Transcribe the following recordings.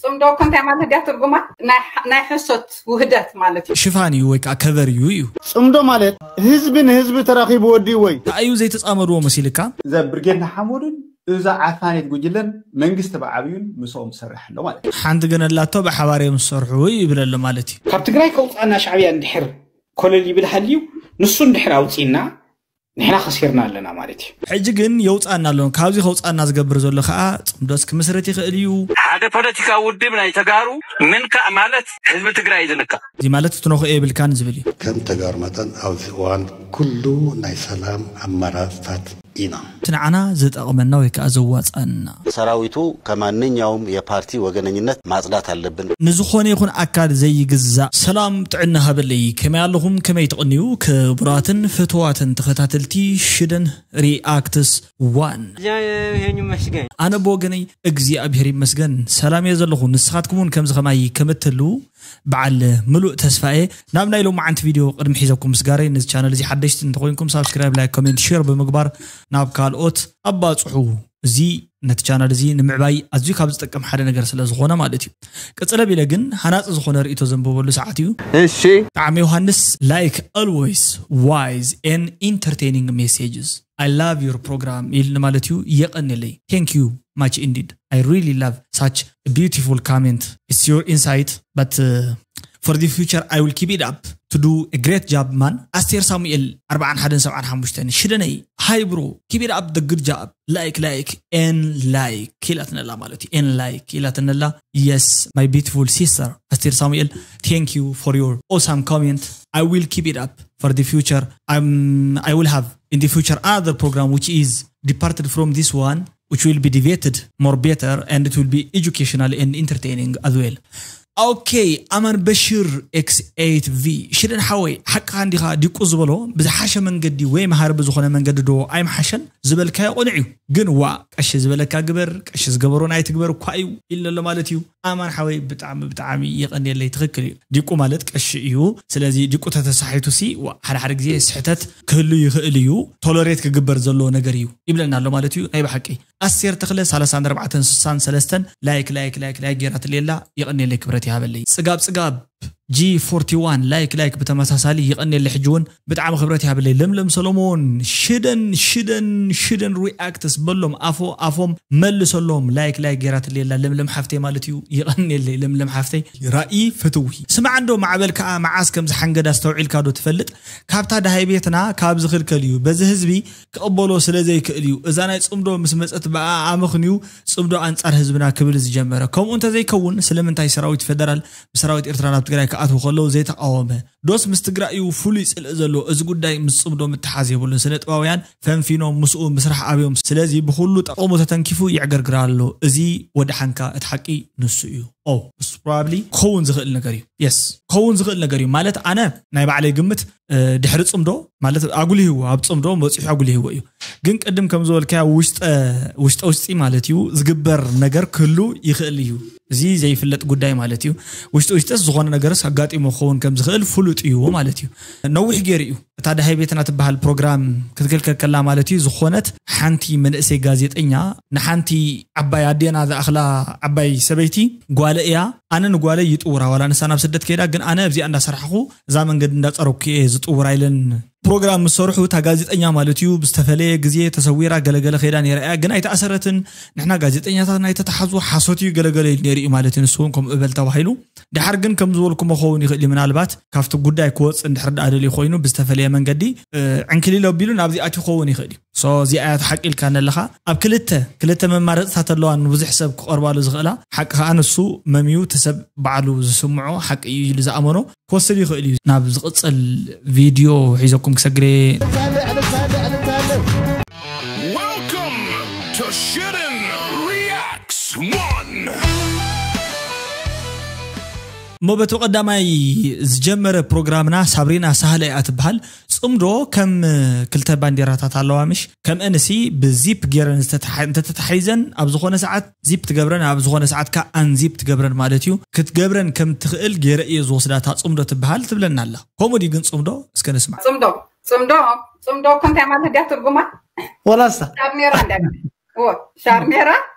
ጽምዶ እኮ እንታይ ማለት ድያ ትርጉማ? ናይ ናይ ሕሶት ውህደት ማለት እዩ። ሽፋን እዩ ወይ ከዓ ከቨር እዩ እዩ። ጽምዶ ማለት ህዝቢ ንህዝቢ ተራኺቡ ወዲእዎ እዩ። እንታይ እዩ ዘይተፃመድዎ መሲልካ? እዛ ብርጌድ ንሓመዱን እዛ ዓፋኔት ጉጅለን መንግስቲ ብዓብዩን ምስኦም ዝሰርሕ ኣሎ ማለት እዩ። ሓንቲ ግን ኣላቶ ብሓባር እዮም ዝሰርሑ ይብል ኣሎ ማለት እዩ። ካብ ትግራይ ከውፃና ሻዕብያ እንድሕር ኮለል ይብል ሃልዩ ንሱ እንድሕር ኣውፂና ንሕና ከሲርና ኣለና ማለት እዩ። ሕጂ ግን የውፃና ኣሎ። ካብዚ ከውፃና ዝገብር ዘሎ ከዓ ፅምዶስ ክምስርት ይኽእል እዩ። ሓደ ፖለቲካዊ ውድብ ናይ ተጋሩ ምንካእ ማለት ህዝቢ ትግራይ እዩ ዝንካእ። እዚ ማለት ትነኽኦ የብልካን ዝብል እዩ። ከም ተጋሩ መጠን ኣብዚ እዋን ኩሉ ናይ ሰላም ኣማራፅታት ኢና። እቲ ንዓና ዝጠቕመና ወይ ከዓ ዘዋፃና ሰራዊቱ ከማንኛውም የፓርቲ ወገነኝነት ማፅዳት ኣለብን። ንዝኾነ ይኹን ኣካል ዘይግዛእ። ሰላም ጥዕና ሃበለይ፣ ከመይ ኣለኹም? ከመይ ትቕንዩ? ክቡራትን ፍትዋትን ተኸታተልቲ ሽደን ሪኣክትስ ዋን፣ ይሄን ይመስገን። ኣነ ብወገነይ እግዚኣብሔር ይመስገን ሰላም እየ ዘለኹ። ንስኻትኩም እውን ከምዚ ከማይ ከም እትህልዉ በዓል ምሉእ ተስፋ እየ። ናብ ናይ ሎማዓንቲ ቪድዮ ቅድሚ ሒዘኩም ምስጋረይ፣ ነዚ ቻነል እዚ ሓደሽቲ እንተኾይንኩም ሳብስክራይብ፣ ላይክ፣ ኮሜንት፣ ሼር ብምግባር ናብ ካልኦት ኣባፅሑ። እዚ ነቲ ቻናል እዚ ንምዕባይ ኣዝዩ ካብ ዝጠቅም ሓደ ነገር ስለ ዝኾነ ማለት እዩ። ቅፅል ኣቢለ ግን ሃናፂ ዝኾነ ርእይቶ ዘንብበሉ ሰዓት እዩ። እሺ። ጣዕሚ ዮሃንስ፣ like always, wise and entertaining messages. I love your program ኢልኒ ማለት እዩ። የቐንየለይ። Thank you much indeed. I really love such a beautiful comment. It's your insight, but uh, for the future I will keep it up to do a great job, man. ኣስቴር ሳሙኤል ኣርብዓን ሓደን ሰብዓን ሓሙሽተን፣ ሽደነይ፣ hi bro, keep it up the good job, like, like and like ኢላትነላ ማለት እዩ። And like ኢላትነላ። Yes, my beautiful sister ኣስቴር ሳሙኤል, thank you for your awesome comment. I will keep it up for the future. Um, I will have in the future another program which is departed from this one, which will be deviated more better, and it will be educational and entertaining as well. Okay, ኣማን በሽር ኤክስ ኤይት ቪ፣ ሽደን ሓወይ፣ ሓቅኻ እንዲኻ፣ ዲቁ ዝበሎ ብዝሓሸ መንገዲ ወይ መሃሪ ብዝኾነ መንገዲ ዶ ኣይምሓሸን ዝበልካዮ ቅኑዕ እዩ። ግን ዋ፣ ቀሺ ዝበለካ ግበር፣ ቀሺ ዝገበሮ ናይ ትግበር እኳ እዩ ኢልና ኣሎ ማለት እዩ። ኣማን ሓወይ፣ ብጣዕሚ ብጣዕሚ የቐንየለይ። ትኽክል እዩ፣ ዲቁ ማለት ቀሺ እዩ። ስለዚ ዲቁ ተተሳሒቱ ሲ ዋ፣ ሓደ ሓደ ግዜ ስሕተት ክህሉ ይኽእል እዩ። ቶለሬት ክግበር ዘለዎ ነገር እዩ ይብለና ኣሎ ማለት እዩ። ናይ ብሓቂ ኣስቴር ተኽለ ሰላሳን ኣርባዕተን ስሳን ሰለስተን፣ ላይክ ላይክ ላይክ ላይክ ጌራትለይ ኣላ። የቐንየለይ፣ ክብረት ይሃበለይ። ጽጋብ ጽጋብ ጂ ፎርቲ ዋን፣ ላይክ ላይክ ብተመሳሳሊ። የቐንየለይ፣ ሕጂ እውን ብጣዕሚ ክብረት ይሃበለይ። ለምለም ሰሎሞን፣ ሽደን ሽደን ሽደን ሪኣክትስ በሎም፣ ኣፎ ኣፎም መልሰሎም። ላይክ ላይክ ጌራትለይ ኣላ ለምለም ሓፍተይ ማለት እዩ። የቐንየለይ ለምለም ሓፍተይ። ራኢ ፍትዊ፣ ስማዕ እንዶ ማዕበል ከዓ መዓስ ከም ዝሓንገዳ ኣስተውዒልካ ዶ ትፈልጥ? ካብታ ደሃይ ቤትና ካብ ዝኽልከል እዩ። በዚ ህዝቢ ክቕበሎ ስለ ዘይክእል እዩ እዛ ናይ ጽምዶ ምስ መጸት ብኣኣ ኣመኽንዩ ጽምዶ ኣንጻር ህዝብና ክብል ዝጀመረ። ከምኡ እንተዘይከውን ስለምንታይ ሰራዊት ፌደራል ብሰራዊት ኤርትራ ናብ ትግራይ ክኣትዉ ከለዉ ዘይተቓወመ? ዶስ ምስ ትግራይ እዩ ፍሉይ ጽልኢ ዘሎ? እዚ ጉዳይ ምስ ጽምዶ ምትሓዝ የብሉን። ስነ ጥባውያን ፈንፊኖም ምስኡ ምስራሕ ኣብዮም። ስለዚ ብኹሉ ጠቕሙ ተተንኪፉ የዕገርግር ኣሎ። እዚ ወድሓንካ እቲ ሓቂ ንሱ እዩ። ኦ፣ ምስ ፕሮባብሊ ክኸውን ዝኽእል ነገር እዩ። የስ፣ ክኸውን ዝኽእል ነገር እዩ። ማለት ኣነ ናይ ባዕለይ ግምት ድሕሪ ጽምዶ ማለት ኣጉሊህዎ፣ ኣብ ጽምዶ መጺሑ ኣጉሊህዎ እዩ። ግን ቅድም ከም ዝበልካዮ ውሽጠ ውሽጠ ውስጢ ማለት እዩ ዝግበር ነገር ክህሉ ይኽእል እዩ። እዚ ዘይፍለጥ ጉዳይ ማለት እዩ። ውሽጢ ውሽጥስ ዝኾነ ነገርስ ኣጋጢሞ ክኸውን ከም ዝኽእል ፍሉጥ እዩ ማለት እዩ። ነዊሕ ገይሩ እዩ እታ ደሃይ ቤትና ትበሃል ፕሮግራም ክትክልከል ከላ ማለት እዩ። ዝኾነት ሓንቲ መንእሰይ ጋዜጠኛ ንሓንቲ ዓባይ ኣዴና ዝኣኽላ ዓባይ ሰበይቲ ጓለ እያ። ኣነ ንጓለይ ይጥውራ ዋላ ንሳ ናብ ስደት ከይዳ፣ ግን ኣነ ኣብዚኣ እንዳሰራሕኹ እዛ መንገዲ እንዳፀረኩ እየ ዝጥውራ ኢለን ፕሮግራም ምስ ሰርሑ እታ ጋዜጠኛ ማለት እዩ ብዝተፈለየ ግዜ ተሰዊራ ገለገለ ከይዳ ነይራ እያ፣ ግን ኣይተኣሰረትን። ንሕና ጋዜጠኛታት ናይ ተተሓዙ ሓሶት እዩ ገለገለ ኢሉ ነይሩ እዩ ማለት እዩ። ንሱ እውን ከምኡ በል ተባሂሉ። ድሓር ግን ከም ዝበልኩሞ ክኸውን ይኽእል እዩ፣ ምናልባት ካብቲ ጉዳይ ክወፅእ እንድሕር ደኣ ደልዩ ኮይኑ ብዝተፈለየ መንገዲ ዕንክሊል ኣቢሉ ናብዚ ኣትዩ ክኸውን ይኽእል እዩ። ሶ እዚኣ እያ ትሓቂ ኢልካ ነለኻ። ኣብ ክልተ ክልተ መማረፅታት ኣለዋ ንብዙሕ ሰብ ክቐርባሉ ዝኽእላ። ሓቂ ከዓ ንሱ መምዩ እቲ ሰብ ባዕሉ ዝስምዖ ሓቂ እዩ ኢሉ ዝኣመኖ ክወስድ ይኽእል እዩ። ናብ ዝቕፅል ቪድዮ ሒዘኩም ክሰግሬ። Welcome to Shootin' Reacts one. እሞ በቲ ቀዳማይ ዝጀመረ ፕሮግራምና ሳብሪና ሳህለ እያ ትበሃል። ጽምዶ ከም ክልተ ባንዴራታት ኣለዋ ምሽ? ከም እንሲ ብዚፕ ገይረን እንተተታሒዘን ኣብ ዝኾነ ሰዓት ዚፕ ትገብረን ኣብ ዝኾነ ሰዓት ከ ኣንዚፕ ትገብረን ማለት እዩ። ክትገብረን ከም ትኽእል ገይረ እየ ዝወስዳ እታ ጽምዶ ትበሃል ትብለና ኣላ። ከምኡ ድዩ ግን ጽምዶ? እስከ ንስማዕ። ጽምዶ ጽምዶ ጽምዶ እኮ እንታይ ማለት ድያ ትርጉማ? ወላስታ ሻርኔራ እንዳ ሻርኔራ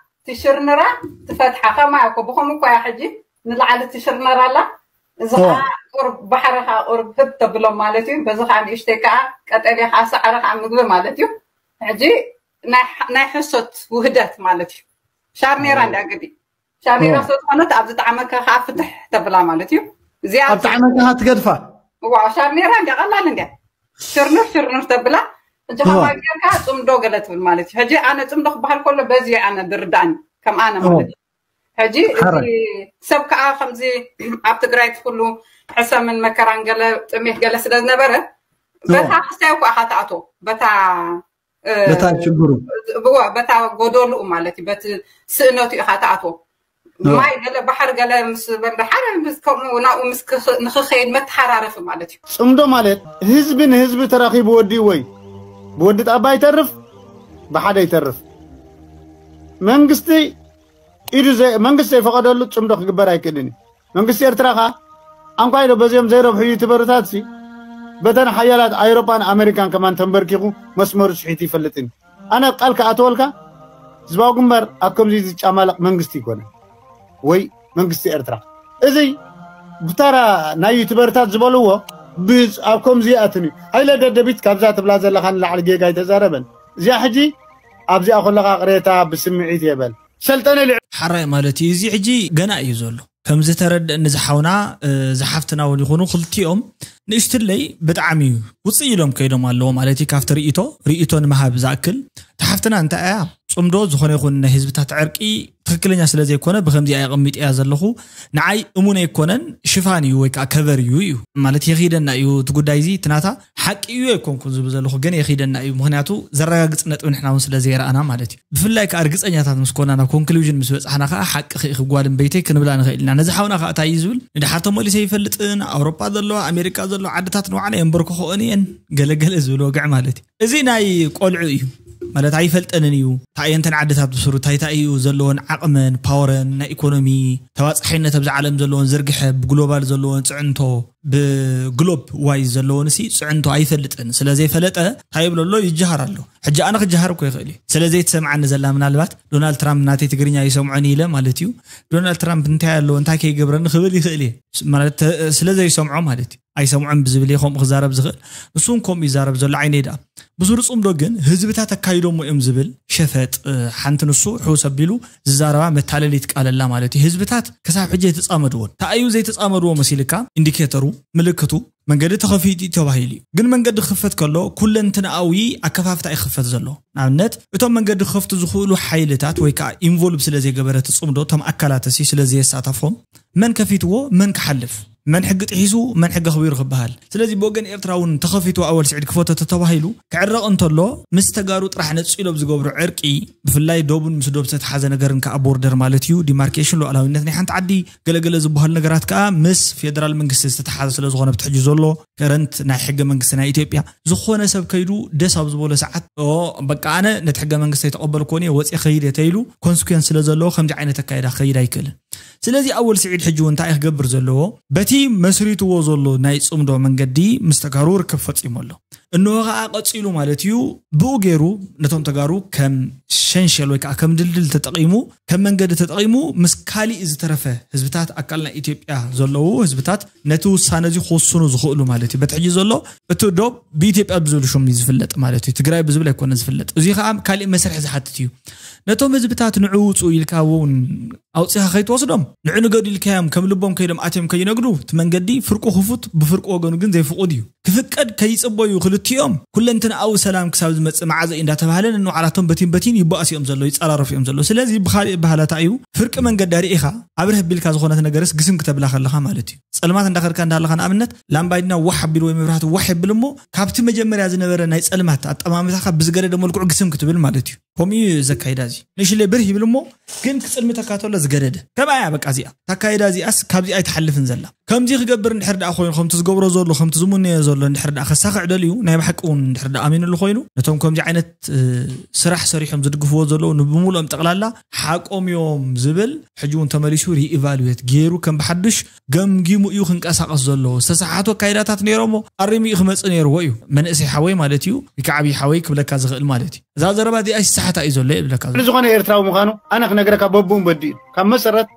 ትሽርንራ ትፈትሓ ከማይ እኮ ብኸም እኮ እያ ሕጂ ንላዕሊ ትሽርነራ ኣላ። እዚ ከዓ ቁርብ ባሕሪ ከዓ ቁርብ ህብ ተብሎም ማለት እዩ። በዚ ከዓ ንእሽተይ ከዓ ቀጠልያ ከዓ ሳዕሪ ከዓ ምግቢ ማለት እዩ። ሕጂ ናይ ሕሶት ውህደት ማለት እዩ። ሻርኔራ እንዲያ ግዲ ሻርኔራ ስለዝኾነት ኣብዚ ጣዕመ ከዓ ፍትሕ ተብላ ማለት እዩ። እዚኣ ኣብ ጣዕመ ከዓ ትገድፋ። ዋው ሻርኔራ እንዲያ ቀላል እንዲያ ሽርኑር ሽርኑር ተብላ። ሕጂ ከማይ ጌርካ ፅምዶ ገለ ትብል ማለት እዩ። ሕጂ ኣነ ፅምዶ ክበሃል ከሎ በዚ ኣነ ዝርዳእኒ ከም ኣነ ማለት እዩ። ሕጂ ሰብ ከዓ ከምዚ ኣብ ትግራይ ኩሉ ሕሰምን መከራን ገለ ጥሜት ገለ ስለ ዝነበረ በታ ክስታይ እኮ ኢኻ ትኣቶ በታ በታ ችግሩ በታ ጎደልኡ ማለት እዩ። በቲ ስእነቱ ኢኻ ትኣቶ ማይ ገለ ባሕር ገለ ምስ በለ ሓደ ከምኡ ናብኡ ምስ ንክኸይድ መተሓራረፊ ማለት እዩ። ፅምዶ ማለት ህዝቢ ንህዝቢ ተራኺቡ ወዲ ወይ ብወዲ ጣባ ይተርፍ ብሓደ ይተርፍ። መንግስቲ ኢዱ መንግስቲ ዘይፈቀደሉ ፅምዶ ክግበር ኣይክእልን እዩ። መንግስቲ ኤርትራ ከዓ ኣንኳይዶ በዚኦም ዘይረብሑ ዩቱበርታት ሲ በተን ሓያላት ኣውሮፓን ኣሜሪካን ከማን ተንበርኪኹ መስመሩ ስሒቱ ይፈልጥን። ኣነ ቃል ክኣተወልካ ህዝባዊ ግንባር ኣብ ከምዚ ዝጫማለቕ መንግስቲ ይኮነ ወይ መንግስቲ ኤርትራ እዚ ብተራ ናይ ዩቱበርታት ዝበልዎ ኣብ ከምዚ ይኣትን እዩ። ሃይለ ደደቢት ካብዛ ትብላ ዘለካ ንላዕሊ ጌጋ ኣይተዛረበን። እዚኣ ሕጂ ኣብዚኣ ከለካ ቅሬታ ብስምዒት የበል ሰልጠነ ልዕ ሓራይ ማለት እዩ። እዚ ሕጂ ገና እዩ ዘሎ ከምዚ ተረድእኒ ዝሓውና ዝሓፍትና እውን ይኹኑ ክልቲኦም ንእሽትለይ ብጣዕሚ እዩ ውፅእ ኢሎም ከይዶም ኣለዎ ማለት እዩ። ካብቲ ርእቶ ርእቶ ንምሃብ ዝኣክል ተሓፍትና እንታይ እያ ፅምዶ ዝኾነ ይኹን ናይ ህዝብታት ዕርቂ ትክክለኛ ስለ ዘይኮነ ብከምዚ ኣየቐሚጥ እያ ዘለኹ ንዓይ እሙን ኣይኮነን ሽፋን እዩ ወይ ከዓ ከቨር እዩ እዩ ማለት የኺደና እዩ እቲ ጉዳይ እዚ ትናታ ሓቂ እዩ ኣይኮንኩን ዝብል ዘለኹ ግን የኺደና እዩ ምክንያቱ ዘረጋግፅ ነጥቢ ንሕና እውን ስለ ዘይረኣና ማለት እዩ። ብፍላይ ከዓ ርግፀኛታት ምስ ኮና ናብ ኮንክሉዥን ምስ በፃሕና ከዓ ሓቂ ክኢ ክጓል እምበይተይ ክንብላ ንኽእል ኢና። ነዚ ሓውና ከዓ እንታይ እዩ ዝብል ንድሓር ተመሊሰ ይፈልጥን ኣውሮጳ ዘሎ ኣሜሪካ ዘሎ ዓድታት ንባዕላ የንበርክኽኦን እየን ገለገለ ዝብል ወግዒ ማለት እዩ። እዚ ናይ ቆልዑ እዩ ማለት ኣይፈልጠንን እዩ። ታየንተን ዓድታት ብስሩ ታይታ እዩ ዘለዎን ዓቕመን ፓወረን ናይ ኢኮኖሚ ተባፃሒነት ኣብዚ ዓለም ዘለዎን ዝርግሐ ብግሎባል ዘለዎን ፅዕንቶ ብግሎብ ዋይ ዘለዎን ሲ ፅዕንቶ ኣይፈልጥን ስለዘይፈለጠ እንታይ ይብሎ ኣሎ ይጀሃር ኣሎ። ሕጂ ኣነ ክጀሃር እኮ ይኽእል እዩ ስለዘይትሰምዓኒ ዘላ ምናልባት ዶናልድ ትራምፕ ናተይ ትግርኛ ይሰምዖን ኢለ ማለት እዩ። ዶናልድ ትራምፕ እንታይ ኣለዎ እንታይ ከይገብረኒ ክብል ይኽእል እየ ማለት ስለዘይሰምዖ ማለት እዩ። ኣይሰምዖን ብዝብል እየ ከምኡ ክዛረብ ዝኽእል። ንሱ እውን ከምኡ ይዛረብ ዘሎ ዓይነይ ደኣ ብሱሩ ፅምዶ ግን ህዝብታት ኣካይዶሞ እዮም ዝብል ሸፈጥ ሓንቲ ንሱ ሕውስ ኣቢሉ ዝዛረባ መታለሊት ቃል ኣላ ማለት እዩ። ህዝብታት ክሳብ ሕጂ ኣይተፃመድዎን። እንታይ እዩ ዘይተፃመድዎ መሲልካ ኢንዲኬተሩ ምልክቱ መንገዲ ተኸፊቱ እዩ ተባሂሉ እዩ። ግን መንገዲ ክኽፈት ከሎ ኩለንትንኣዊ ኣከፋፍታ ይኽፈት ዘሎ። ንኣብነት እቶም መንገዲ ክኸፍቱ ዝኽእሉ ሓይልታት ወይ ከዓ ኢንቮልቭ ስለ ዘይገበረ እቲ ፅምዶ እቶም ኣካላት እሲ ስለ ዘየሳተፎም መን ከፊትዎ መን ክሓልፍ መን ሕጊ ጥሒሱ መን ሕጊ ኣኽቢሩ ክበሃል። ስለዚ ብወገን ኤርትራ እውን ተኸፊቱ ኣወል ስዒድ ክፈቶ ተተባሂሉ ክዕረቕ እንተሎ ምስ ተጋሩ ጥራሕ ነፂሎም ዝገብሮ ዕርቂ ብፍላይ ዶብን ምስ ዶብ ዝተተሓዘ ነገርን ከዓ ቦርደር ማለት እዩ ዲማርኬሽን ሉዓላዊነት ናይ ሓንቲ ዓዲ ገለገለ ዝበሃሉ ነገራት ከዓ ምስ ፌደራል መንግስቲ ዝተተሓዘ ስለ ዝኾነ ብትሕጂ ዘሎ ከረንት ናይ ሕገ መንግስቲ ናይ ኢትዮጵያ ዝኾነ ሰብ ከይዱ ደስ ኣብ ዝበሎ ሰዓት በቃ ኣነ ነቲ ሕገ መንግስቲ ኣይተቐበልኩዎን እየ ወፂ ከይድ እየ ተይሉ ኮንስኩንስ ስለ ዘለዎ ከምዚ ዓይነት ኣካይዳ ክኸይድ ኣይክእልን። ስለዚ ኣወል ስዒድ ሕጂ እውን እንታይ ክገብር ዘለዎ በቲ መስሪትዎ ዘሎ ናይ ፅምዶ መንገዲ ምስ ተጋሩ ርክብ ፈፂሙ ኣሎ። እንሆ ከዓ ቀፂሉ ማለት እዩ ብኡ ገይሩ ነቶም ተጋሩ ከም ሸንሸል ወይ ከዓ ከም ድልድል ተጠቒሙ ከም መንገዲ ተጠቒሙ ምስ ካሊእ ዝተረፈ ህዝብታት ኣካል ናይ ኢትዮጵያ ዘለዉ ህዝብታት ነቲ ውሳነ እዚ ክውስኑ ዝኽእሉ ማለት እዩ። በቲ ሕጂ ዘሎ እቲ ዶብ ብኢትዮጵያ ብዝብል ሹም እዩ ዝፍለጥ ማለት እዩ። ትግራይ ብዝብል ኣይኮነ ዝፍለጥ። እዚ ከዓ ካሊእ መስርሒ ዝሓትት እዩ። ነቶም ህዝብታት ንዑ ውፁ ኢልካ እውን ኣውፂኻ ከይትወስዶም ንዑ ንገዱ ኢልካዮም ከም ልቦም ከይዶም ኣትዮም ከይነግዱ እቲ መንገዲ ፍርቁ ክፉት ብፍርቁ ወገኑ ግን ዘይፍቑድ እዩ። ክፍቀድ ከይፅበዩ ክልቲኦም ኩለንትንኣዊ ሰላም ክሳብ ዝመፅእ መዓዘ እዩ እንዳተባሃለ ነንባዕላቶም በቲን በቲን ይበኣሱ እዮም ዘለዉ ይፀራረፉ እዮም ዘለዉ። ስለዚ ብኻሊእ ኣበሃህላ እንታይ እዩ ፍርቂ መንገዲ ኣርኢኻ ኣብርህ ኣቢልካ ዝኾነት ነገርስ ግስም ክተብላ ከለኻ ማለት እዩ። ፀልማት እንዳኸድካ እንዳሃለኻ ንኣብነት ላምባዲና ዋሕ ኣቢሉ ወይ መብራህቲ ዋሕ የብል እሞ ካብቲ መጀመርያ ዝነበረ ናይ ፀልማት ኣጠማምታኻ ብዝገደደ መልክዑ ግስም ክትብል ማለት እዩ። ከምኡ እዩ ዘካይዳ እዚ ንእሽለይ ብርህ ይብል እሞ ግን ክፅልምተካ ተሎ ዝገደደ ከምኣ እያ በቃ እዚኣ ታካይዳ እዚኣስ ካብዚኣ ኣይትሓልፍን ዘላ። ከምዚ ክገብር እንድሕር ደኣ ኮይኑ፣ ከምቲ ዝገብሮ ዘሎ፣ ከምቲ ዝሙነዮ ዘሎ እንድሕር ደኣ ከሳኽዕ ደልዩ፣ ናይ ብሓቂ እውን እንድሕር ደኣ ኣሚንሉ ኮይኑ፣ ነቶም ከምዚ ዓይነት ስራሕ ሰሪሖም ዝድግፍዎ ዘለዉ ንብምሉኦም ጠቕላላ ሓቆም እዮም ዝብል ሕጂ እውን ተመሊሱ ሪኢቫሉዌት ገይሩ ከም ብሓዱሽ ገምጊሙ እዩ ክንቀሳቐስ ዘለዎ። ዝተሰሓሓቱ ኣካይዳታት ነይሮሞ ኣሪሙ እዩ ክመፅእ ነይርዎ እዩ። መንእሰይ ሓወይ ማለት እዩ፣ ወይ ከዓ ዓብዪ ሓወይ ክብለካ ዝኽእል ማለት እዩ። እዛ ዘረባ እዚኣ ይሰሓሓታ እዩ ዘሎ የብለካ ዘሎ። ዝኾነ ኤርትራዊ ምዃኑ ኣነ ክነግረካ በብኡን በዲኡ ካብ መሰረት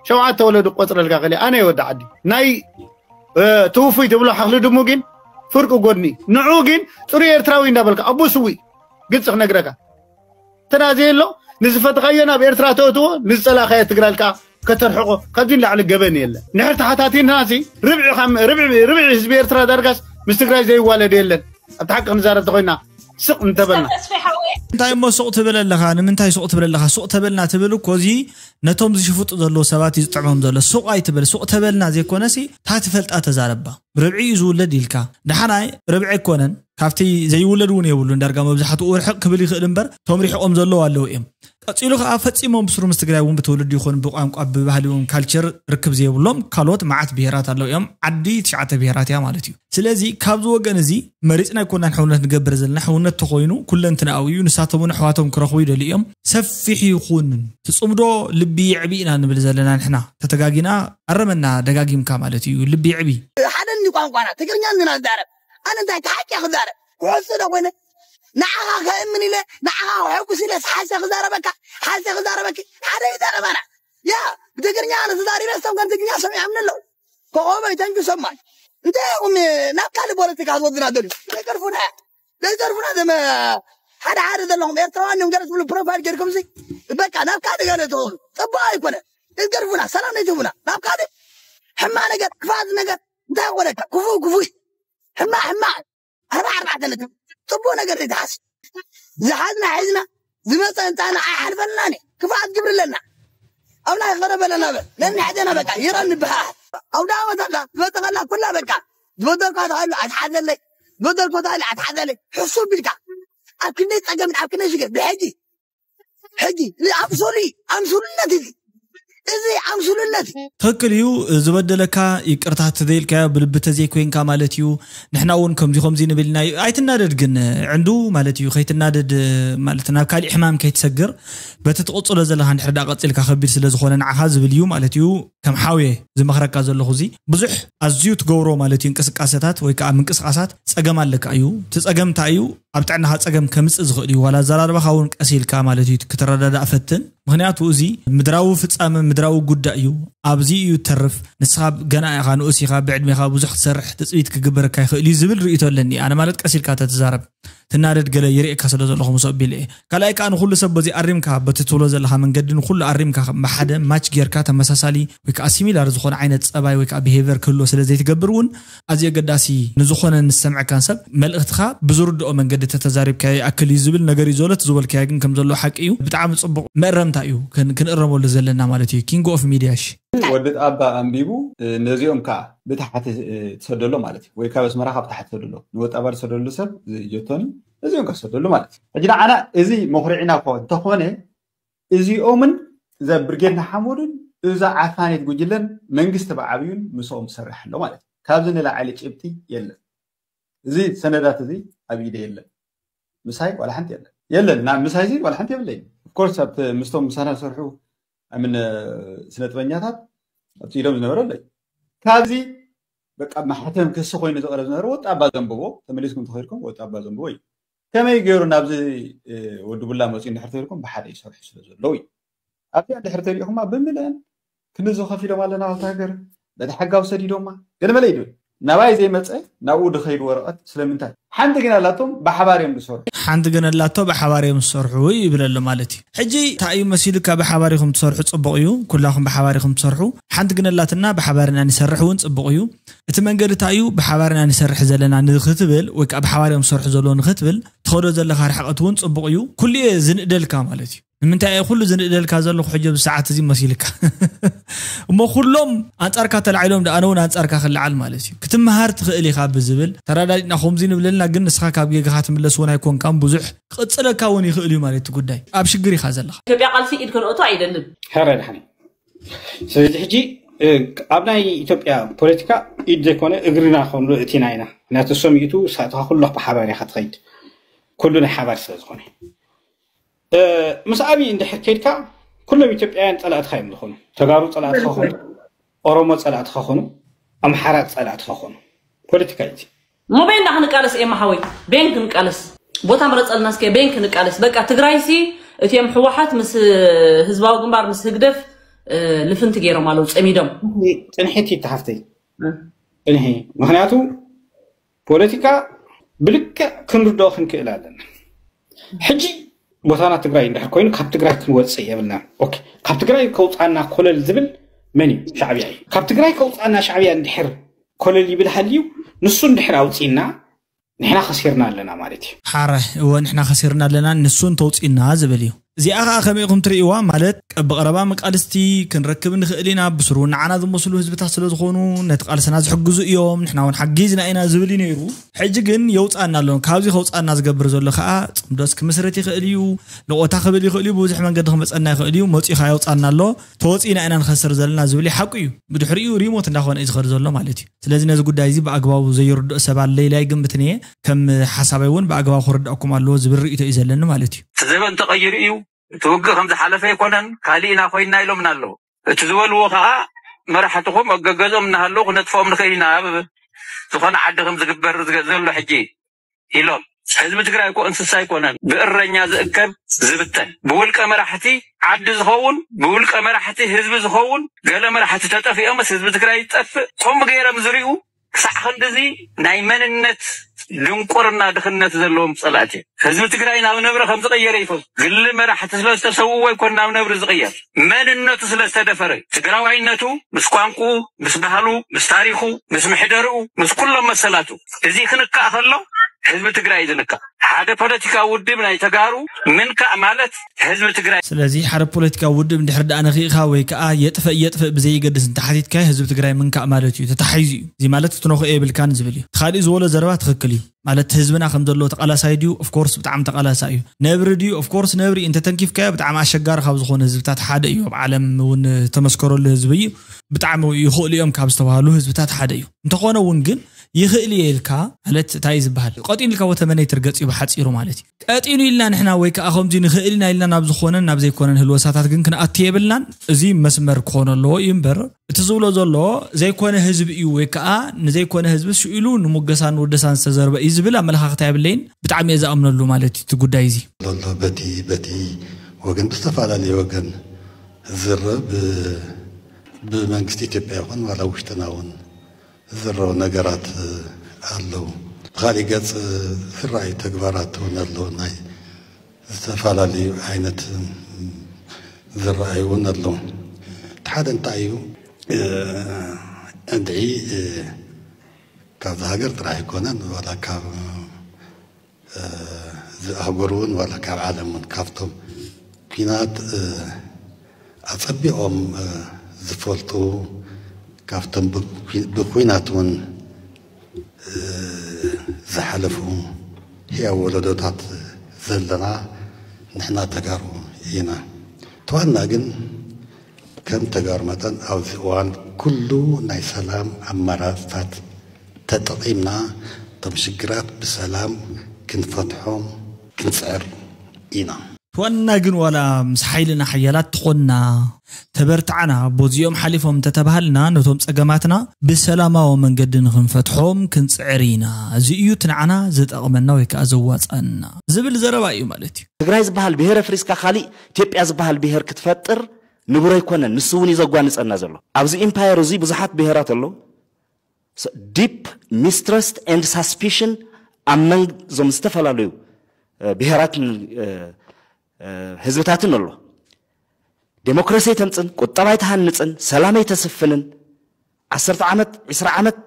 ሸውዓተ ወለዱ ቆፅረልካ ከሊ ኣነ የወዲ ዓዲ ናይ ትውፉይ ትብሎ ሓኽሊ ድሙ ግን ፍርቂ ጎድኒ ንዑ ግን ፅሩይ ኤርትራዊ እንዳበልካ ኣቦ ስዊ ግልፂ ክነግረካ ተናዘየ ኣሎ ንዝፈትኻዮ ናብ ኤርትራ ተእትዎ ንዝፀላኻዮ ትግራል ከዓ ከተርሕቆ ካብዚ ንላዕሊ ገበን የለን ንሕር ተሓታቲና ሲ ርብዒ ርብዒ ህዝቢ ኤርትራ ዳርጋስ ምስ ትግራይ ዘይዋለድ የለን ኣብቲ ሓቂ ክንዛረብ ተኮይና ስቕ እንተበልና እንታይ እሞ ሱቕ ትብል ኣለኻ ንምንታይ ሱቕ ትብል ኣለኻ ሱቕ ተበልና ትብል እኮ እዚ ነቶም ዝሽፍጡ ዘለዉ ሰባት እዩ ዝጥዕሞም ዘሎ ሱቕ ኣይትበል ሱቕ ተበልና ዘይኮነሲ ታ ትፈልጣ ተዛረባ ርብዒ እዩ ዝውለድ ኢልካ ደሓናይ ርብዒ ኣይኮነን ካብቲ ዘይውለድ እውን የብሉን ዳርጋ መብዛሕትኡ ርሕቕ ክብል ይኽእል እምበር እቶም ሪሕቖም ዘለዉ ኣለዉ እዮም ቀፂሉ ከዓ ፈፂሞም ብስሩ ምስ ትግራይ እውን ብትውልዲ ይኹን ብቋንቋ ብባህሊ እውን ካልቸር ርክብ ዘይብሎም ካልኦት መዓት ብሄራት ኣለዉ እዮም ዓዲ ትሽዓተ ብሄራት እያ ማለት እዩ ስለዚ ካብዚ ወገን እዚ መሪፅና ኣይኮናን ሕውነት ንገብር ዘለና ሕውነት ተኾይኑ ኩለንትናዊ እዩ ንሳቶም እውን ኣሕዋቶም ክረኽቡ ይደልዩ እዮም ሰፊሕ ይኹን ትፅምዶ ልቢ የዕቢ ኢና ንብል ዘለና ንሕና ተተጋጊና ኣረመና ደጋጊምካ ማለት እዩ ልቢ የዕቢ ሓደኒ ቋንቋና ትግርኛ ንና ንዛረብ ኣነ እንታይ ተሓቂያ ክዛረብ ክሕሱ ዶ ኮይነ ንዓኻ ከእምን ኢለ ንዓኻ ክሕጉስ ኢለ ሓሰ ክዛረበካ ሓሰ ክዛረበኪ ሓደ ይዛረባና ያ ብትግርኛ ኣነ ተዛሪበ ሰም ከም ትግርኛ ሰሚዖምኒ ኣለዉ ኮኸበይ ተንኪ ሰማይ እንታይ ቁም ናብ ካልእ ፖለቲካ ክትወስድና ደልዩ ዘይተርፉና ዘይተርፉና ዘመ ሓደ ሓደ ዘለኹም ኤርትራውያን እዮም ገለ ትብሉ ፕሮፋይል ገይርኩም ሲ በቃ ናብ ካልእ ገለ ትኸዱ ፅቡቅ ኣይኮነ ዘይተርፉና ሰላም ዘይትህቡና ናብ ካልእ ሕማ ነገር ክፋት ነገር እንታይ ኮነካ ክፉ ክፉ ሕማ ሕማ ኣርባ ኣርባዕተ ነጥብ ፅቡቅ ነገር ዘይትሓስ ዝሓዝና ሒዝና ዝመፀ እንፃና ኣይሓልፈልና ነ ክፋት ግብሪ ኣለና ኣብ ናይ ኸረ በለና በል ነንሕደና በቃ ይረ ንበሃል ኣውደ ዓመት ኣላ ትመፀኸላ ኩላ በቃ ዝበደልኳ ተኸሉ ኣትሓዘለይ ዝበደልኮ ተኸሉ ኣትሓዘለይ ሕሱ ቢልካ ኣብ ክንደይ ፀገምን ኣብ ክንደይ ሽግር ብሕጂ ሕጂ ኣምሱሉ ኣምሱሉነት እዚ እዚ ኣምሱሉነት እዩ። ትኽክል እዩ ዝበደለካ ይቅርታ ተዘይልካዮ ብልቢ ተዘይኮይንካ ማለት እዩ ንሕና እውን ከምዚ ከምዚ ንብል ኢና ኣይትናደድ ግን ዕንዱ ማለት እዩ ከይትናደድ ማለት ናብ ካሊእ ሕማም ከይትሰግር በቲ ትቅፅሎ ዘለካ እንድሕር ዳ ቀፂልካ ከቢድ ስለዝኮነ ንዓካ ዝብል እዩ ማለት እዩ ከም ሓውየ ዝመክረካ ዘለኹ እዚ ብዙሕ ኣዝዩ ትገብሮ ማለት እዩ እንቅስቃሴታት ወይ ከዓ ምንቅስቃሳት ፀገም ኣለካ እዩ እቲ ፀገም እንታይ እዩ ኣብ ጥዕናኻ ፀገም ከምፅእ ዝኽእል እዩ ዋላ ኣዘራርባኻ እውን ቀስ ኢልካ ማለት እዩ ክትረዳዳእ ፈትን ምኽንያቱ እዚ ምድራዊ ፍፃመ ምድራዊ ጉዳይ እዩ ኣብዚ እዩ ተርፍ ንስኻ ገና ኢኻ ንኡስ ኢኻ ብዕድሜኻ ብዙሕ ክትሰርሕ ትፅቢት ክግበረካ ይኽእል እዩ ዝብል ርእይቶ ኣለኒ ኣነ ማለት ቀስ ኢልካ ተትዛረብ ትናደድ ገለ ይርእየካ ስለ ዘለኹ ምስ ኣቢለ እየ ካልኣይ ከዓ ንኩሉ ሰብ በዚ ኣሪምካ በቲ ትብሎ ዘለካ መንገዲ ንኩሉ ኣሪምካ ብሓደ ማች ጌርካ ተመሳሳሊ ወይ ከዓ ሲሚላር ዝኾነ ዓይነት ፀባይ ወይ ከዓ ብሄቨር ክህልዎ ስለ ዘይትገብር እውን ኣዝዩ ኣገዳሲ ንዝኾነ ንዝሰምዐካን ሰብ መልእኽትኻ ብዝርድኦ መንገዲ ተተዛሪብካዮ ይኣክል እዩ ዝብል ነገር እዩ ዘሎ እቲ ዝበልካዮ ግን ከም ዘሎ ሓቂ እዩ ብጣዕሚ ፅቡቕ መእረምታ እዩ ክንእረመሉ ዘለና ማለት እዩ king of media ሺ ወዲ ጣባ ኣንቢቡ ነዚኦም ከዓ ብታሕቲ ትሰደሎ ማለት እዩ ወይ ካብ ኣስመራ ካብ ታሕቲ ትሰደሎ ንወጣባ ዝሰደሉ ሰብ ጀቶኒ ነዚኦም ከዓ ትሰደሉ ማለት እዩ ሕጂ ንዓና እዚ መኩሪዕና እኮ እንተኾነ እዚኦምን እዛ ብርጌድ ንሓመዱን እዛ ዓፋኔት ጉጅለን መንግስቲ ብዓብዩን ምስኦም ዝሰርሕ ኣሎ ማለት እዩ። ካብዚ ንላዕሊ ጭብጢ የለን። እዚ ሰነዳት እዚ ኣብ ኢደ የለን። ምሳይ ዋላ ሓንቲ የለን። የለን፣ ና ምሳይ እዚ ዋላ ሓንቲ የብለይ። Of course ኣብቲ ምስቶም ምሳና ዝሰርሑ ኣምን ስነ ጥበኛታት ኣብቲ ኢዶም ዝነበረ ኣለይ። ካብዚ በቃ ማሕተም ክሲ ኮይኑ ዝቐረብ ዝነበረ ወጣ ኣባ ዘንብቦ ተመሊስኩም ተኸድኩም ወጣ ኣባ ዘንብቦ እዩ። ከመይ ገይሩ ናብዚ ወዲ ቡላ መፅኡ እንድሕር ተልኩም ብሓደ ይሰርሑ ስለ ዘለዉ እዩ ኣብዚኣ እንድሕር ተሪእኹማ ብምልአን ክንዚ ከፊሎም ኣለና ኣብቲ ሃገር በቲ ሓጋዊ ሰዲዶማ ገለመለ ይድብል ናባይ ዘይመፀ ናብኡ ድኸይድ ወረቐት ስለምንታይ ሓንቲ ግን ኣላቶም ብሓባር እዮም ዝሰርሑ ሓንቲ ግን ኣላቶ ብሓባር እዮም ዝሰርሑ ይብል ኣሎ ማለት እዩ ሕጂ እንታይ እዩ መሲሉካ ብሓባር ኢኹም ትሰርሑ ፅቡቕ እዩ ኩላኹም ብሓባር ኢኹም ትሰርሑ ሓንቲ ግን ኣላትና ብሓባር ኢና ንሰርሕ እውን ፅቡቕ እዩ እቲ መንገዲ እንታይ እዩ ብሓባር ኢና ንሰርሕ ዘለና ንክትብል ወይ ከዓ ብሓባር እዮም ዝሰርሑ ዘለዉ ንክትብል ትኸዶ ዘለካ ርሕቀት እውን ፅቡቕ እዩ ኩሉ እየ ዝንእደልካ ማለት እዩ ንምንታይ እየ ኩሉ ዝንእደልካ ዘለኹ ሕጂ ኣብዚ ሰዓት እዚ መሲልካ እሞ ኩሎም ኣንፃርካ ተላዒሎም ደኣ ኣነ እውን ኣንፃርካ ክለዓል ማለት እዩ ክትመሃር ትኽእል ኢኻ ብዝብል ተረዳዲእና ከምዚ ንብለልና ግን ንስኻ ካብ ጌጋኻ ትምለስ እውን ኣይኮንካን ብዙሕ ክቕፅለካ እውን ይኽእል እዩ ማለት እቲ ጉዳይ ኣብ ሽግር ኢኻ ዘለኻ ኢትዮጵያ ቃልሲ ኢድ ከነእቶ ኣይደልን ሕረ ድሓኒ ስለዚ ሕጂ ኣብ ናይ ኢትዮጵያ ፖለቲካ ኢድ ዘይኮነ እግርና ከም እቲና ኢና። ምክንያቱ እሶም ይእቱ ሳእትኻ ኩሎ ብሓባር ኢኻ ትኸይድ፣ ኩሉ ናይ ሓባር ስለ ዝኾነ። ምስ ኣብይ እንድሕር ከይድካ ኩሎም ኢትዮጵያውያን ፀላእትኻ እዮም ዝኾኑ። ተጋሩ ፀላእትኻ ኾኑ፣ ኦሮሞ ፀላእትኻ ኾኑ፣ ኣምሓራ ፀላእትኻ ኾኑ። ፖለቲካ እዩ። እሞ ቤን ዳ ክንቃለስ ኤማ ሓወይ፣ ቤን ክንቃለስ። ቦታ ምረፀልና እስከ፣ ቤን ክንቃለስ። በቃ ትግራይሲ እቲኦም ህወሓት ምስ ህዝባዊ ግንባር ምስ ህግደፍ ልፍንቲ ገይሮም ኣለዉ ፀሚዶም። ፅንሒት ይተሓፍተይ፣ ፅንሒ። ምክንያቱ ፖለቲካ ብልክዕ ክንርድኦ ክንክእል ኣለና። ሕጂ ቦታና ትግራይ እንድሕር ኮይኑ ካብ ትግራይ ክንወፅእ የብልና። ኦኬ፣ ካብ ትግራይ ከውፃና ኮለል ዝብል መን እዩ? ሻዕብያ እዩ። ካብ ትግራይ ከውፃና ሻዕብያ እንድሕር ኮለል ይብል ሃልዩ፣ ንሱ እንድሕር ኣውፂና ንሕና ከሲርና ኣለና ማለት እዩ። ሓረ እወ፣ ንሕና ከሲርና ኣለና፣ ንሱ እንተውፂና ዝብል እዩ። እዚኣ ከዓ ከመይ ኢኹም ትርእይዋ? ማለት ብቐረባ መቃልስቲ ክንረክብ ንኽእል ኢና፣ ብስሩ ንዓና ዝመስሉ ህዝብታት ስለ ዝኾኑ ነቲ ቃልስና ዝሕግዙ እዮም፣ ንሕና እውን ሓጊዝና ኢና ዝብል እዩ ነይሩ። ሕጂ ግን የውፃና ኣሎ። ካብዚ ከውፃና ዝገብር ዘሎ ከዓ ፅምዶስ ክምስረት ይኽእል እዩ፣ ለቆታ ክብል ይኽእል እዩ፣ ብብዙሕ መንገዲ ክመፀና ይኽእል እዩ። መፂኡ ከዓ የውፃና ኣሎ፣ ተወፂና ኢና ንኸስር ዘለና ዝብል እዩ። ሓቁ እዩ። ብድሕሪኡ ሪሞት እንዳኾነ እዩ ዝኸድ ዘሎ ማለት እዩ። ስለዚ ነዚ ጉዳይ እዚ ብኣግባቡ ዘይርድኦ ሰብ ኣለ ኢለ ኣይግምትን እየ። ከም ሓሳበይ እውን ብኣግባቡ ክርድኣኩም ኣለዎ ዝብል ርእይቶ እዩ ዘለኒ ማለት እዩ። እቲ ዘበን ተቐይሩ እዩ። እቲ ውግእ ከም ዝሓለፈ ኣይኮነን፣ ካሊእ ኢና ኮይንና ኢሎምና ኣለዉ። እቲ ዝበልዎ ከዓ መራሕትኹም ኣብ ገገዝኦም እናሃለዉ ክነጥፍኦም ንኽእል ኢና፣ ኣብ ዝኾነ ዓዲ ከም ዝግበር ዝገ-፣ ዘሎ ሕጂ ኢሎም። ህዝቢ ትግራይ እኮ እንስሳ ኣይኮነን፣ ብእረኛ ዝእከብ ዝብተን፣ ብውልቀ መራሕቲ ዓዲ ዝኸውን፣ ብውልቀ መራሕቲ ህዝቢ ዝኸውን። ገለ መራሕቲ ተጠፊኦምስ ህዝቢ ትግራይ ይጠፍእ። ከምኡ ገይሮም ዝሪኡ ክሳዕ ክንድዚ ናይ መንነት ድንቁርና ድኽነት ዘለዎም ጸላእቲ እዮም። ህዝቢ ትግራይ ናብ ነብሪ ከም ዝቐየረ ይፈልጡ። ግሊ መራሕቲ ስለ ዝተሰውዎ ኣይኮን ናብ ነብሪ ዝቐየር፣ መንነቱ ስለ ዝተደፈረ እዩ። ትግራዋይነቱ ምስ ቋንቁ፣ ምስ ባህሉ፣ ምስ ታሪኹ፣ ምስ ምሕደርኡ፣ ምስ ኩሎም መሰላቱ። እዚ ክንካእ ከሎ ህዝቢ ትግራይ እዩ ዝንካእ። ሓደ ፖለቲካዊ ውድብ ናይ ተጋሩ ምንካእ ማለት ህዝቢ ትግራይ። ስለዚ ሓደ ፖለቲካዊ ውድብ እንድሕር ደኣ ነኺእኻ ወይ ከዓ የጥፈእ የጥፈእ ብዘይገድስ እንተሓቲትካዮ ህዝቢ ትግራይ ምንካእ ማለት እዩ። ተታሒዙ እዩ። እዚ ማለት ክትነኽኦ የብልካን ዝብል እዩ። እቲ ካሊእ ዝበሎ ዘረባ ትኽክል እዩ። ማለት ህዝብና ከም ዘለዎ ተቃላሳይ ድዩ? ኦፍኮርስ ብጣዕሚ ተቃላሳይ እዩ። ነብሪ ድዩ? ኦፍኮርስ ነብሪ እዩ። እንተተንኪፍካዮ ብጣዕሚ ኣሸጋሪ ካብ ዝኾኑ ህዝብታት ሓደ እዩ። ኣብ ዓለም እውን ተመስከረሉ ህዝቢ እዩ። ብጣዕሚ ይኽእሉ እዮም ካብ ዝተባሃሉ ህዝብታት ሓደ እዩ። እንተኾነ እውን ግን ይኽእል እየ ኢልካ ማለት እንታይ እዩ ዝበሃል? ቀጢኑ ኢልካ ወተመነይ ትርገጽ እዩ ብሓጺሩ ማለት እዩ። ቀጢኑ ኢልና ንሕና ወይ ከዓ ከምዚ ንኽእል ኢና ኢልና ናብ ዝኾነን ናብ ዘይኮነን ህልወሳታት ግን ክንኣቱ የብልናን። እዚ መስመር ክኾን ኣለዎ እዩ እምበር እቲ ዝብሎ ዘሎ ዘይኮነ ህዝቢ እዩ ወይ ከዓ ንዘይኮነ ህዝቢ ስኢሉ ንምገሳን ውደሳን ዝተዘርበ እዩ ዝብል ኣመለኻኽታ የብለይን። ብጣዕሚ እየ ዝኣምነሉ ማለት እዩ እቲ ጉዳይ እዚ። ዘሎ በቲ በቲ ወገን ብዝተፈላለየ ወገን ዝረብ ብመንግስቲ ኢትዮጵያ ይኹን ዋላ ውሽጥና እውን ዝረቡ ነገራት ኣለዉ። ብኻሊእ ገፅ ዝረኣዩ ተግባራት እውን ኣለዉ። ናይ ዝተፈላለዩ ዓይነት ዝረኣዩ እውን ኣለዉ። እቲ ሓደ እንታይ እዩ? እንድዒ ካብዚ ሃገር ጥራሕ ኣይኮነን፣ ዋላ ካብ እዚ ኣህጉር እውን ዋላ ካብ ዓለም እውን ካብቶም ኲናት ኣፀቢቖም ዝፈልጡ ካብቶም ብኲናት እውን ዝሓለፉ ህያው ወለዶታት ዘለና ንሕና ተጋሩ ኢና። ተዋና ግን ከም ተጋሩ መጠን ኣብዚ እዋን ኩሉ ናይ ሰላም ኣማራፅታት ተጠቒምና እቶም ሽግራት ብሰላም ክንፈትሖም ክንፅዕር ኢና። ተዋና ግን ዋላ ምስ ሓይልና ሓያላት ተኾንና ተበርትዓና ቦዚኦም ሓሊፎም እንተተባሃልና ነቶም ፀገማትና ብሰላማዊ መንገዲ ንክንፈትሖም ክንፅዕር ኢና። እዚ እዩ እቲ ንዓና ዝጠቕመና ወይ ከዓ ዘዋፅኣና ዝብል ዘረባ እዩ ማለት እዩ። ትግራይ ዝበሃል ብሄር ኣፍሪስካ ካሊእ ኢትዮጵያ ዝበሃል ብሄር ክትፈጥር ንቡር ኣይኮነን። ንሱ እውን እዩ ዘጓንፀና ዘሎ። ኣብዚ ኢምፓየር እዚ ብዙሓት ብሄራት ኣለዉ። ዲፕ ሚስትረስት ኤንድ ሳስፒሽን ኣብ መንጎ እዞም ዝተፈላለዩ ብሄራትን ህዝብታትን ኣሎ። ዴሞክራሲ ኣይተምፅን፣ ቁጠባ ኣይትሃንፅን፣ ሰላም ኣይተስፍንን። ዓሰርተ ዓመት፣ ዕስራ ዓመት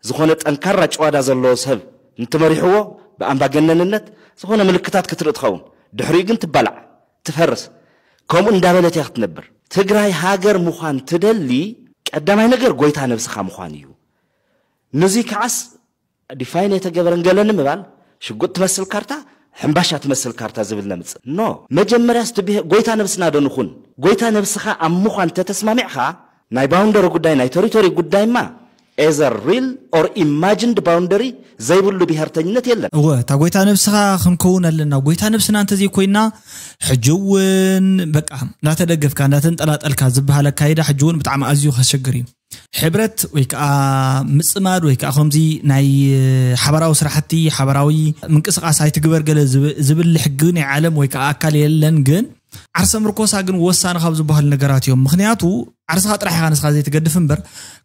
ዝኾነ ጠንካራ ጭዋዳ ዘለዎ ሰብ እንትመሪሕዎ ብኣምባገነንነት ዝኾነ ምልክታት ክትርኢ ትኸውን። ድሕሪኡ ግን ትባላዕ፣ ትፈርስ። ከምኡ እንዳበለት እያ ክትነብር። ትግራይ ሃገር ምዃን ትደሊ ቀዳማይ ነገር ጎይታ ነብስኻ ምዃን እዩ። ንዙይ ከዓስ ዲፋይን የተገበረን ገለ ንምባል ሽጉጥ ትመስል ካርታ፣ ሕምባሻ ትመስል ካርታ ዝብል ነምፅእ። ኖ፣ መጀመርያ እስቲ ብሄ-፣ ጎይታ ነብስና ዶ ንኹን? ጎይታ ነብስኻ ኣብ ምዃን ተተስማሚዕኻ ናይ ባውንደሪ ጉዳይ፣ ናይ ቴሪቶሪ ጉዳይማ either real or imagined boundary ዘይብሉ ብሄርተኝነት የለን። እወ፣ እታ ጎይታ ነብስኻ ክንከውን ኣለና። ጎይታ ነብስና እንተዘይኮይና፣ ሕጂ እውን በቃ እንዳተደገፍካ እንዳተንጠላጠልካ ዝበሃል ኣካይዳ ሕጂ እውን ብጣዕሚ ኣዝዩ ከሸግር እዩ። ሕብረት ወይ ከዓ ምፅማድ ወይ ከዓ ከምዚ ናይ ሓበራዊ ስራሕቲ፣ ሓበራዊ ምንቅስቃስ ኣይትግበር ገለ ዝብ- ዝብል ሕጊ ናይ ዓለም ወይ ከዓ ኣካል የለን። ግን ዓርሰ ምርኮሳ ግን ወሳኒ ካብ ዝበሃሉ ነገራት እዮም። ምክንያቱ ዓርስኻ ጥራሕ ኢኻ ንስኻ ዘይትገድፍ እምበር፣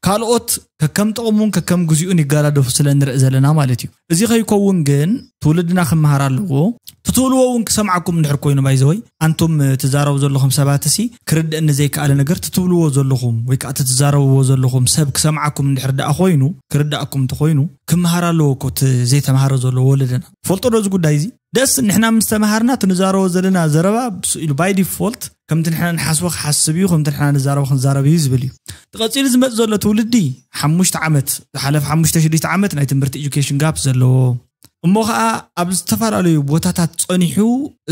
ካልኦት ከከም ጥቕሙን ከከም ግዚኡን ይጋዳደፉ ስለ ንርኢ ዘለና ማለት እዩ። እዚ ከይከውን ግን ትውልድና ክመሃር ኣለዎ። ትትብልዎ እውን ክሰምዓኩም እንድሕር ኮይኑ፣ ባይዘወይ፣ ኣንቱም ትዛረቡ ዘለኹም ሰባት እሲ ክርድእኒ ዘይከኣለ ነገር ትትብልዎ ዘለኹም ወይ ከዓ ትትዛረብዎ ዘለኹም ሰብ ክሰምዓኩም እንድሕር ደኣ ኮይኑ፣ ክርዳእኩም እንተኮይኑ፣ ክመሃር ኣለዎ እኮ እቲ ዘይተምሃረ ዘሎ ወለደና። ፈልጦ ዶ እዚ ጉዳይ እዚ? ደስ ንሕና ምስ ተምሃርና እቲ ንዛረቦ ዘለና ዘረባ ብስ- ኢሉ by default ከምቲ ንሕና ንሓስቦ ክሓስብ እዩ፣ ከምቲ ንሕና ንዛረቦ ክንዛረብ እዩ ዝብል እዩ። እቲ ቀፂሉ ዝመፅ ዘሎ ትውልዲ ሓሙሽተ ዓመት፣ ዝሓለፈ ሓሙሽተ ሽዱሽተ ዓመት ናይ ትምህርቲ education gap ዘለዎ፣ እሞ ከዓ ኣብ ዝተፈላለዩ ቦታታት ፀኒሑ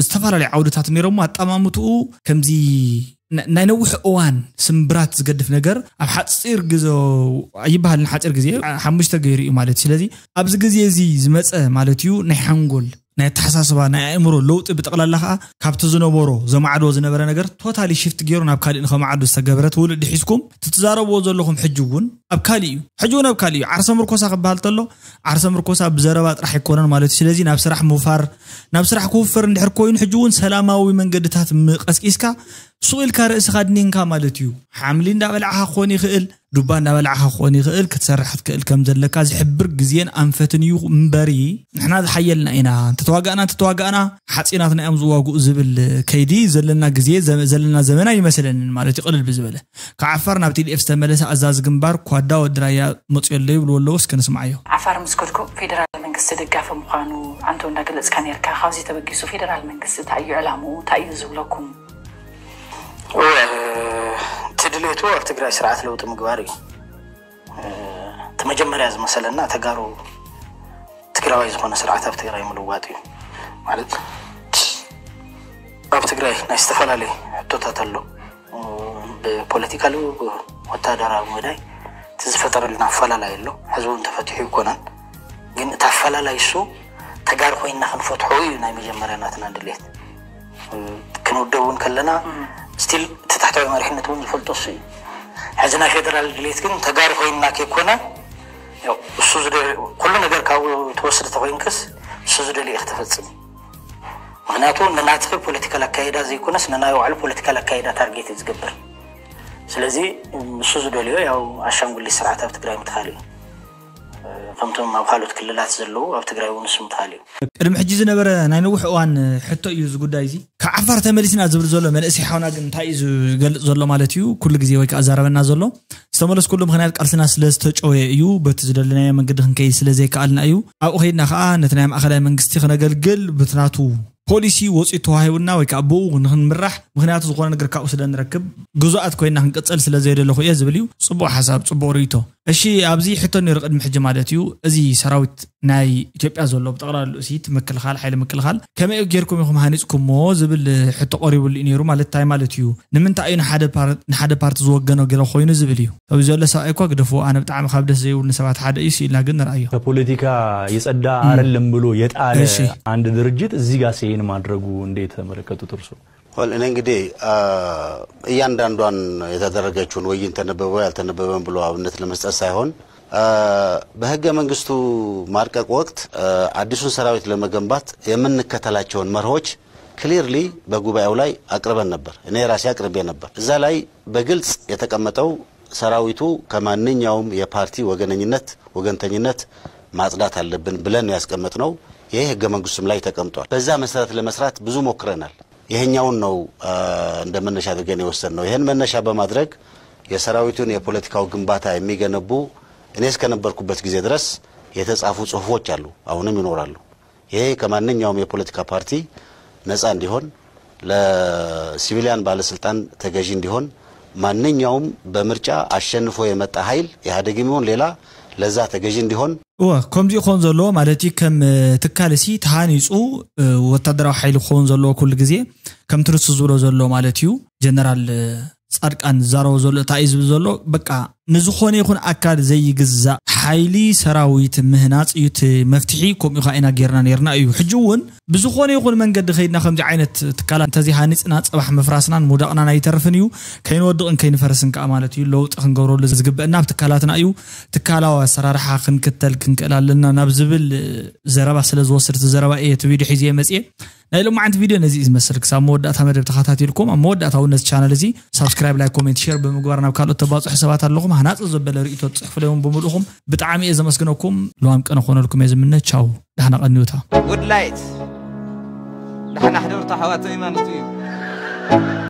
ዝተፈላለዩ ዓውድታት ነይሮሞ ኣጠማምትኡ ከምዚ ና- ናይ ነዊሕ እዋን ስምብራት ዝገድፍ ነገር ኣብ ሓፂር ግዜ ኣይበሃልን፣ ሓፂር ግዜ ሓሙሽተ ገይሩ እዩ ማለት እዩ። ስለዚ ኣብዚ ግዜ እዚ ዝመፀ ማለት እዩ ናይ ሓንጎል ናይ ኣተሓሳስባ ናይ ኣእምሮ ለውጢ ብጠቕላላ ከዓ ካብቲ ዝነበሮ ዘማዕዶ ዝነበረ ነገር ቶታሊ ሽፍት ገይሩ ናብ ካሊእ ንኸማዕዶ ዝተገበረ ትውልዲ ሒዝኩም እቲ ትዛረብዎ ዘለኹም ሕጂ እውን ኣብ ካሊእ እዩ። ሕጂ እውን ኣብ ካሊእ እዩ። ዓርሰ ምርኮሳ ክበሃል ተሎ ዓርሰ ምርኮሳ ብዘረባ ጥራሕ ኣይኮነን ማለት እዩ። ስለዚ ናብ ስራሕ ምውፋር ናብ ስራሕ ክውፈር እንድሕር ኮይኑ ሕጂ እውን ሰላማዊ መንገድታት ምቐስቂስካ ሱቕ ኢልካ ርእስኻ ድኒንካ ማለት እዩ። ሓምሊ እንዳበላዕኻ ክኾን ይኽእል፣ ዱባ እንዳበላዕኻ ክኾን ይኽእል፣ ክትሰርሕ ክትክእል ከም ዘለካ ዝሕብር ግዜን ኣንፈትን እዩ እምበሪ፣ ንሕና ዝሓየልና ኢና፣ እንተተዋጋእና እንተተዋጋእና ሓፂናትና እዮም ዝዋግኡ ዝብል ከይዲ ዘለና ግዜ ዘ- ዘለና ዘመን ኣይመስለንን ማለት እዩ። ቅልል ብዝበለ ካብ ዓፋር ናብ ቲ ዲ ኤፍ ዝተመለሰ ኣዛዚ ግንባር ኳዳ ወዲ ራያ መፅዮ ኣሎ ይብልዎ ኣለዉ። እስከ ንስምዓዮ። ዓፋር ምስ ከድኩም ፌደራል መንግስቲ ደጋፊ ምዃኑ ኣንተ እንዳገለጽካ ነርካ። ካብዚ ተበጊሱ ፌደራል መንግስቲ እንታይ እዩ ዕላምኡ? እንታይ እዩ ዝብለኩም? እወ፣ እቲ ድሌቱ ኣብ ትግራይ ስርዓት ለውጢ ምግባር እዩ። እቲ መጀመርያ ዝመሰለና ተጋሩ ትግራዋይ ዝኾነ ስርዓት ኣብ ትግራይ ምልዋጥ እዩ። ማለት ኣብ ትግራይ ናይ ዝተፈላለየ ሕቶታት ኣሎ። ብፖለቲካሉ፣ ብወታደራዊ መዳይ እቲ ዝፈጠረልና ኣፈላላይ ኣሎ። ሕዚ እውን ተፈቲሑ ይኮናል። ግን እቲ ኣፈላላይ እሱ ተጋሩ ኮይንና ክንፈትሖ እዩ ናይ መጀመርያ ናትና ድሌት። ክንውደብ እውን ከለና ስቲል እቲ ታሕታዊ መሪሕነት እውን ዝፈልጦ እሱ እዩ። ሕዚ ናይ ፌደራል ድሌት ግን ተጋሩ ኮይንና ከይኮነ፣ ያው እሱ ዝደ- ኩሉ ነገር ካብኡ ትወስድ ተኮይንክስ እሱ ዝደልዮ ክትፈጽም። ምክንያቱ ንናትኺ ፖለቲካል ኣካይዳ ዘይኮነስ ንናይ ባዕሉ ፖለቲካል ኣካይዳ ታርጌት እዩ ዝገብር። ስለዚ ንሱ ዝደልዮ ያው ኣሻንጉሊት ስርዓት ኣብ ትግራይ ምትካል እዩ። ከምቶም ኣብ ካልኦት ክልላት ዘለዉ ኣብ ትግራይ እውን ንሱ ምትካል እዩ። ቅድሚ ሕጂ ዝነበረ ናይ ነዊሕ እዋን ሕቶ እዩ እዚ ጉዳይ እዚ። ካብ ዓፋር ተመሊስና ዝብል ዘሎ መንእሰይ ሓውና ግን እንታይ እዩ ዝገልጽ ዘሎ ማለት እዩ? ኩሉ ግዜ ወይ ከዓ ዛረበና ዘሎ ዝተመለስኩሉ ምክንያት ቃልስና ስለ ዝተጨወየ እዩ፣ በቲ ዝደለናዮ መንገዲ ክንከይድ ስለ ዘይከኣልና እዩ። ኣብኡ ከይድና ከዓ ነቲ ናይ ማእኸላይ መንግስቲ ክነገልግል ብትናቱ ፖሊሲ ወፂኡ ተዋሂቡና ወይ ከዓ ብኡ ንክንምራሕ፣ ምክንያቱ ዝኾነ ነገር ካብኡ ስለ ንረክብ ግዙኣት ኮይና ክንቅፅል ስለ ዘይደለኹ እየ ዝብል እዩ። ፅቡቅ ሓሳብ፣ ፅቡቅ ርእይቶ። እሺ፣ ኣብዚ ሕቶ ነይሩ ቅድሚ ሕጂ ማለት እዩ፣ እዚ ሰራዊት ናይ ኢትዮጵያ ዘሎ ብጠቕላላ ልኡሲ እቲ ምክልኻል፣ ሓይሊ ምክልኻል ከመይ ጌርኩም ኢኹም ሃኒፅኩሞ ዝብል ሕቶ ቀሪቡሉ እዩ ነይሩ። ማለት እንታይ ማለት እዩ? ንምንታይ እዩ ንሓደ ፓር- ንሓደ ፓርቲ ዝወገኖ ገለ ኮይኑ ዝብል እዩ። ኣብዚ ዘሎ ሰብኣይ እኳ ግደፍዎ፣ ኣነ ብጣዕሚ ካብ ደስ ዘይብሉ ሰባት ሓደ እዩ፣ ስኢልና ግን ንርኣዮ። ከፖለቲካ የጸዳ አይደለም ብሎ የጣለ እሺ። አንድ ድርጅት እዚህ ጋር ሴን ማድረጉ እንዴት ተመለከቱት እርሶ? ወል እኔ እንግዲህ እያንዳንዷን የተደረገችውን ወይ ተነበበ ያልተነበበን ብሎ አብነት ለመስጠት ሳይሆን በህገ መንግስቱ ማርቀቅ ወቅት አዲሱን ሰራዊት ለመገንባት የምንከተላቸውን መርሆች ክሊርሊ በጉባኤው ላይ አቅርበን ነበር። እኔ ራሴ አቅርቤ ነበር። እዛ ላይ በግልጽ የተቀመጠው ሰራዊቱ ከማንኛውም የፓርቲ ወገነኝነት፣ ወገንተኝነት ማጽዳት አለብን ብለን ነው ያስቀመጥነው። ይሄ ህገ መንግስቱም ላይ ተቀምጧል። በዛ መሰረት ለመስራት ብዙ ሞክረናል። ይሄኛውን ነው እንደ መነሻ አድርገን የወሰንነው። ይሄን መነሻ በማድረግ የሰራዊቱን የፖለቲካው ግንባታ የሚገነቡ እኔ እስከነበርኩበት ጊዜ ድረስ የተጻፉ ጽሁፎች አሉ፣ አሁንም ይኖራሉ። ይሄ ከማንኛውም የፖለቲካ ፓርቲ ነጻ እንዲሆን፣ ለሲቪሊያን ባለስልጣን ተገዢ እንዲሆን፣ ማንኛውም በምርጫ አሸንፎ የመጣ ኃይል ኢህአዴግም ይሁን ሌላ ለዛ ተገዢ እንዲሆን እወ፣ ከምዚኡ ክኸውን ዘለዎ ማለት እዩ። ከም ትካል ሲ ተሃኒፁ ወታደራዊ ሓይሊ ክኸውን ዘለዎ ኩሉ ግዜ ከምቲ ንሱ ዝብሎ ዘሎ ማለት እዩ። ጀነራል ፃድቃን ዝዛረቦ ዘሎ፣ እንታይ እዩ ዝብል ዘሎ? በቃ ንዝኾነ ይኹን ኣካል ዘይግዛእ ሓይሊ ሰራዊት ምህናፅ እዩ እቲ መፍትሒ። ከምኡ ከዓ ኢና ጌርና ነርና እዩ። ሕጂ እውን ብዝኾነ ይኹን መንገዲ ከይድና ከምዚ ዓይነት ትካላት እንተዘይሃኒፅና፣ ፅባሕ ምፍራስናን ምውዳቕናን ኣይተርፍን እዩ። ከይንወድቕን ከይንፈርስን ከዓ ማለት እዩ ለውጢ ክንገብረሉ ዝግበአና ኣብ ትካላትና እዩ። ትካላዊ ኣሰራርሓ ክንክተል ክንክእል ኣለና ናብ ዝብል ዘረባ ስለ ዝወስድ እቲ ዘረባ እየ እቲ ቪድዮ ሒዘ መፅየ። ናይ ሎማዓንቲ ቪድዮ ነዚ እዩ ዝመስል። ክሳብ መወዳእታ መደብ ተኸታቲልኩም፣ ኣብ መወዳእታ እውን ነዚ ቻነል እዚ ሳብስክራይብ፣ ላይክ፣ ኮሜንት፣ ሼር ብምግባር ናብ ካልኦት ተባፅሑ ሰባት ኣለኹም ሃናፂ ዘበለ ርእይቶ ትፅሕፉለይ እውን ብምልእኹም ብጣዕሚ እየ ዘመስግነኩም። ለዋም ቀነ ክኾነልኩም እየ ዝምነ። ቻው፣ ዳሕና ቀንዩታ። Good light. ደሓና ሕደሩ ኣሕዋተይ ማለት እዩ።